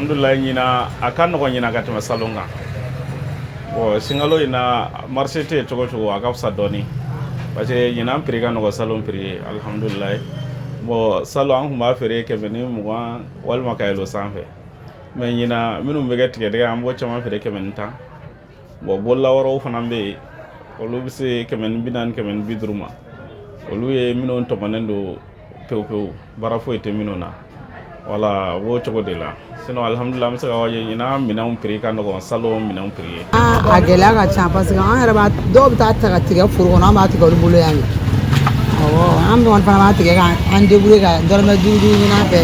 Alhamdulilayi, ɲina a ka nɔgɔn ɲina ka tɛmɛ salon kan. Bon, sunkalo in na, marché tɛ yen cogo cogo, a ka fisa dɔɔni parce que ɲinan prix ka nɔgɔn salon prix ye, alhamdulilayi. Bon, salon an tun b'a feere 120 walima ka yɛlɛ o sanfɛ, mais ɲina minnu bɛ kɛ tigɛdɛgɛ, an b'o caman feere 110. Bon, bolola wɛrɛw fana bɛ yen, olu bɛ se 140, 150 ma. Olu ye minnu tɔmɔnen don pewu pewu, baara foyi tɛ minnu na. Wala, o b'o cogo de la. Sinon alhamdulilah, an bɛ se ka fɔ ɲinan minɛnw prix ka nɔgɔn salon minɛnw prix ye. A gɛlɛya ka ca parce que an yɛrɛ b'a dɔw bɛ taa ta ka tigɛ foro kɔnɔ, an b'a tigɛ olu bolo yan de. Awɔ, an kɔni fana b'a tigɛ k'an débrouiller ka dɔrɔmɛ duuru duuru ɲini an fɛ.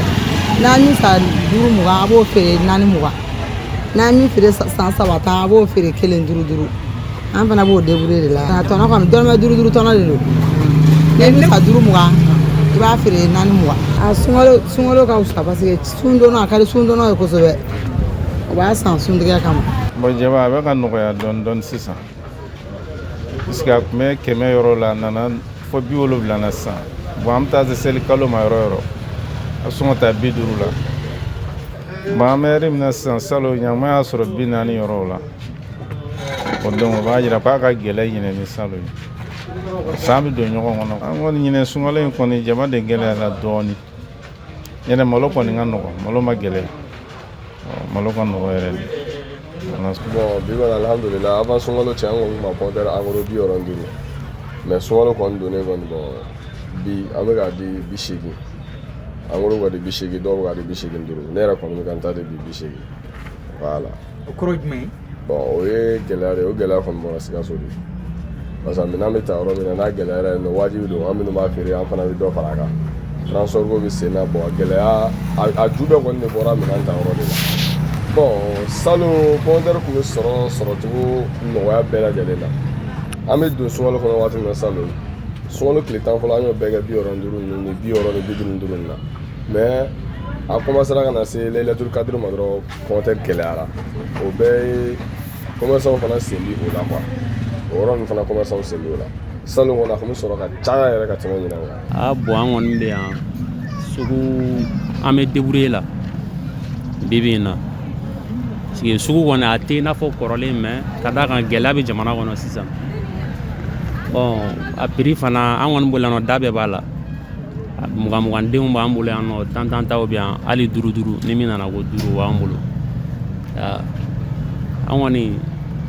N'an min san duuru mugan, a b'o feere naani mugan. N'an min feere san saba tan, a b'o feere kelen duuru duuru. An fana b'o débrouiller de la. A tɔnɔ kɔni, dɔrɔmɛ duuru duuru tɔnɔ de don. N'i min san duuru mugan, i b'a feere naani mugan. A sunkalo, sunkalo ka fisa parce que sundonna a ka di sundonna ye kosɛbɛ. O b'a san suntigɛ kama. Bon, jaba a bɛ ka nɔgɔya dɔɔni dɔɔni sisan parce que a tun bɛ 100 yɔrɔ la, a nana fo 70 na sisan. Bon, an bɛ taa se seli kalo ma yɔrɔ yɔrɔ, a sɔngɔ ta 50 la. Bon, an bɛ yɔrɔ min na sisan, salon ɲama y'a sɔrɔ 40 yɔrɔw la. O donc o b'a jira k'a ka gɛlɛn ɲinɛ ni salon ye. San bɛ don ɲɔgɔn kɔnɔ. An kɔni ɲinɛ sunkalo in kɔni, jama de gɛlɛyara dɔɔni. Ɲinɛ malo kɔni ka nɔgɔn, malo ma gɛlɛn, malo ka nɔgɔn yɛrɛ de. Bon, bi kɔni, alhamdulilah. Avant sunkalo cɛ, an kɔni tun ma compteur en gros 65, mais sunkalo kɔni donnen kɔni, bon, bi an bɛ k'a di 80 en gros, ka di 80, dɔw bɛ k'a di 85. Ne yɛrɛ kɔni bɛ ka n ta di bi 80, voilà. O kɔrɔ ye jumɛn ye? Bon, o ye gɛlɛya de ye. O gɛlɛya kɔni bɔra Sikaso de parce que minɛn bɛ ta yɔrɔ min na, n'a gɛlɛyara yen nɔ, wajibi don an minnu b'a feere, an fana bɛ dɔ fara a kan. Transport ko bɛ sen na. Bon, a gɛlɛya a ju bɛɛ kɔni de bɔra minɛn ta yɔrɔ de la. Bon, salon compteur tun bɛ sɔrɔ sɔrɔcogo nɔgɔya bɛɛ lajɛlen na. An bɛ don sunkalo kɔnɔ waati min na, salon sunkalo tile 10 fɔlɔ, an y'o bɛɛ kɛ 65 ninnu ni 60 ni 55 na. Mais a commencera ka na se Laylatul Kadiri ma dɔrɔn, compteur gɛlɛyara. O bɛɛ ye commerçant fana sen bi o la quoi. O yɔrɔ ninnu fana, commerçant sen bi o la. Salon kɔni, a tun bɛ sɔrɔ ka caya yɛrɛ ka tɛmɛ ɲinan kan. A bon, an kɔni bɛ yan sugu, an bɛ débrouiller la bi bi in na parce que sugu kɔni a tɛ i n'a fɔ kɔrɔlen, mais ka d'a kan gɛlɛya bɛ jamana kɔnɔ sisan. Bon, a prix fana, an kɔni bolo yan nɔ, da bɛɛ b'a la. Mugan mugandenw b'an bolo yan nɔ, tan tan taw bɛ yan, hali duuru duuru, ni min nana ko duuru, o b'an bolo. An kɔni,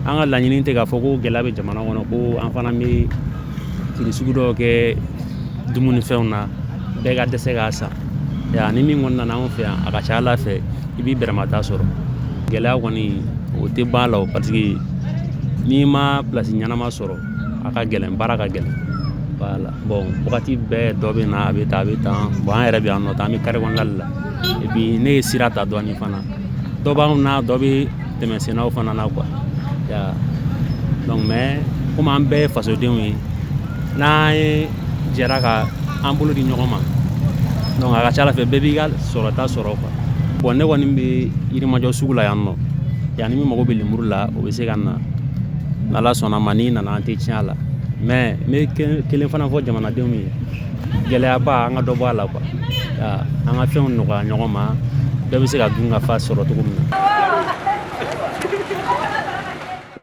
an ka laɲini tɛ k'a fɔ ko gɛlɛya bɛ jamana kɔnɔ ko an fana bɛ prix sugu dɔw kɛ dumunifɛnw na, bɛɛ ka dɛsɛ k'a san. Ni min kɔni nana anw fɛ yan, a ka ca Ala fɛ, i b'i bɛrɛmata sɔrɔ. Gɛlɛya kɔni, o tɛ ban la o, parce que n'i ma place ɲɛnama sɔrɔ, a ka gɛlɛn, baara ka gɛlɛn, voilà. Bon, wagati bɛɛ dɔ bɛ na, a bɛ tan, a bɛ tan. Bon, an yɛrɛ bɛ yan nɔ tan, an bɛ carré kɔnɔna de la. Et puis ne ye sira ta dɔɔnin fana, dɔ b'anw na, dɔ bɛ tɛmɛsennaw fana na quoi. Ya donc, mais komi an bɛɛ ye fasodenw ye, n'an ye jɛra ka an bolo di ɲɔgɔn ma, donc a ka ca Ala fɛ, bɛɛ b'i ka sɔrɔta sɔrɔ quoi. Bon, ne kɔni bɛ Yirimajɔ sugu la yan nɔ. Yan ni min mago bɛ lemuru la, o bɛ se ka na. N'Ala sɔnna ma, n'i nana, an tɛ tiɲɛ a la. Mais n bɛ kelen fana fɔ jamanadenw ye: gɛlɛyaba, an ka dɔ bɔ a la quoi, an ka fɛnw nɔgɔya ɲɔgɔn ma, bɛɛ bɛ se ka dun ka fa sɔrɔ cogo min na.